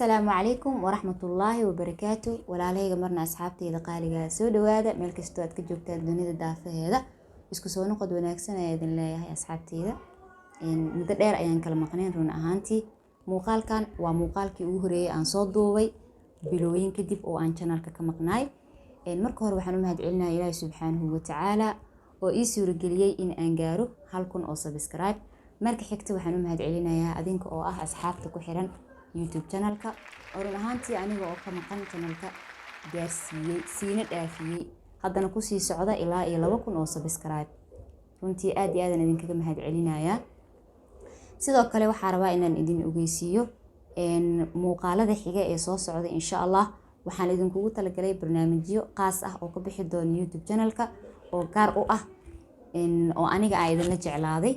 Asalaamu calaykum waraxmatullaahi wabarakaatu. Walaalahayga marna asxaabteyda qaaligaa, soo dhawaada meel kastoo aad ka joogtaan dunida daafaheeda. Isku soo noqod wanaagsan ayaa idin leeyahay, asxaabteyda. Muddo dheer ayaan kala maqnayn. Run ahaantii, muuqaalkan waa muuqaalkii ugu horeeyay aan soo duubay bilooyin kadib oo aan channelka ka maqnaay. Marka hore waxaan u mahad celinaya Ilaahi subxaanahu watacaala oo ii suurageliyey in aan gaaro 1000 oo subscribe. Marka xigta waxaan u mahad celinayaa adinka oo ah asxaabta ku xiran YouTube channelka, oo run ahaantii aniga oo ka maqan channelka gaarsiiyey, siina dhaafiyey, haddana kusii socda ilaa iyo 2000 oo subscribe. Runtii aad iyo aadan idinkaga mahad celinayaa. Sidoo kale waxaa rabaa inaan idin ogeysiiyo muuqaalada xiga ee soo socda. Insha Allah waxaan idinkugu talagalay barnaamijyo qaas ah oo ka bixi doona YouTube channelka oo gaar u ah oo aniga aan idinla jeclaaday.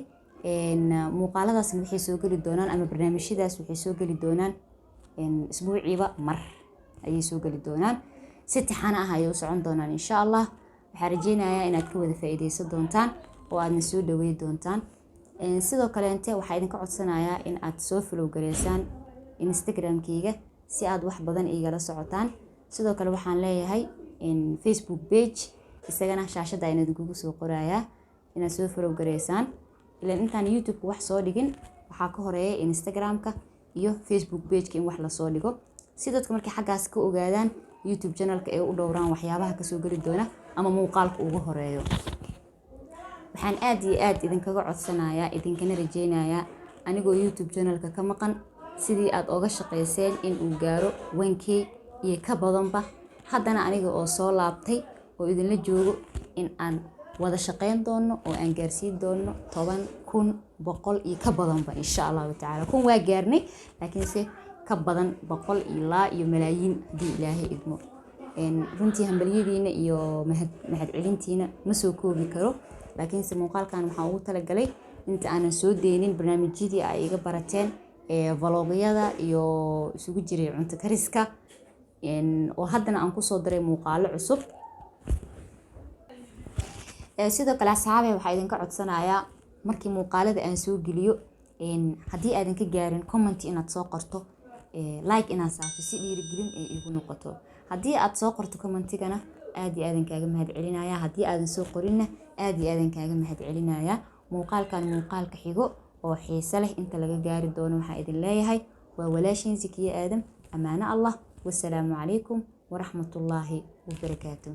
Muuqaaladaasna waxay soo geli doonaan, ama barnaamijyadaas waxay soo geli doonaan, isbuuciiba mar ayay soo geli doonaan. Si taxana ah ayay u socon doonaan, insha Allah. Waxaan rajeynayaa inaad ka wada faa'iideysan doontaan oo aadna soo dhaweey doontaan. Sidoo kaleente waxaa idinka codsanayaa in aad soo follow gareysaan Instagramkeyga si aad wax badan igala socotaan. Sidoo kale waxaan leeyahay Facebook page, isagana shaashadda ayaan idinkugu soo qorayaa inaad soo follow gareysaan. Ilaan intaan YouTube-ka wax soo dhigin waxaa ka horeeya Instagram-ka iyo Facebook page-ka in wax lasoo dhigo, si dadka markay xaggaas ka ogaadaan YouTube channelka ay u dhowraan waxyaabaha kasoo geli doona ama muuqaalka ugu horeeyo. Waxaan aad iyo aad idinkaga codsanayaa, idinkana rajeynayaa, anigoo YouTube channelka ka maqan sidii aad oga shaqeyseen in uu gaaro 1K iyo ka badanba, haddana aniga oo soo laabtay oo idinla joogo in aan wada shaqeyn doono oo aan gaarsiin doono 10,000, 100 iyo ka badanba, insha Allahu tacaala. 1000 waa gaarnay, laakiinse ka badan, 100 ilaa iyo malaayiin haddii Ilaahay idmo. Runtii hambalyadiina iyo mahadcelintiina ma soo koobi karo, laakiinse muuqaalkan waxaan ugu talagalay inta aanan soo deynin barnaamijyadii ay iga barateen ee vlogyada iyo isugu jiray cunto kariska, oo haddana aan kusoo daray muuqaalo cusub. Sidoo kale, asxaabe, waxaa idinka codsanayaa markii muuqaalada aan soo geliyo, haddii aadan ka gaarin comment inaad soo qorto, like inaad saarto, si dhiirigelin ay igu noqoto. Haddii aad soo qorto commentigana, aad iyo aadan kaaga mahad celinaya. Haddii aadan soo qorinna, aad iyo aadan kaaga mahad celinaya. Muuqaalkan muuqaalka xigo oo xiise leh inta laga gaari doono, waxaa idin leeyahay waa walaashiin Sikiye Aadam. Ammaano Allah. Wasalaamu calaykum waraxmatullaahi wabarakaatu.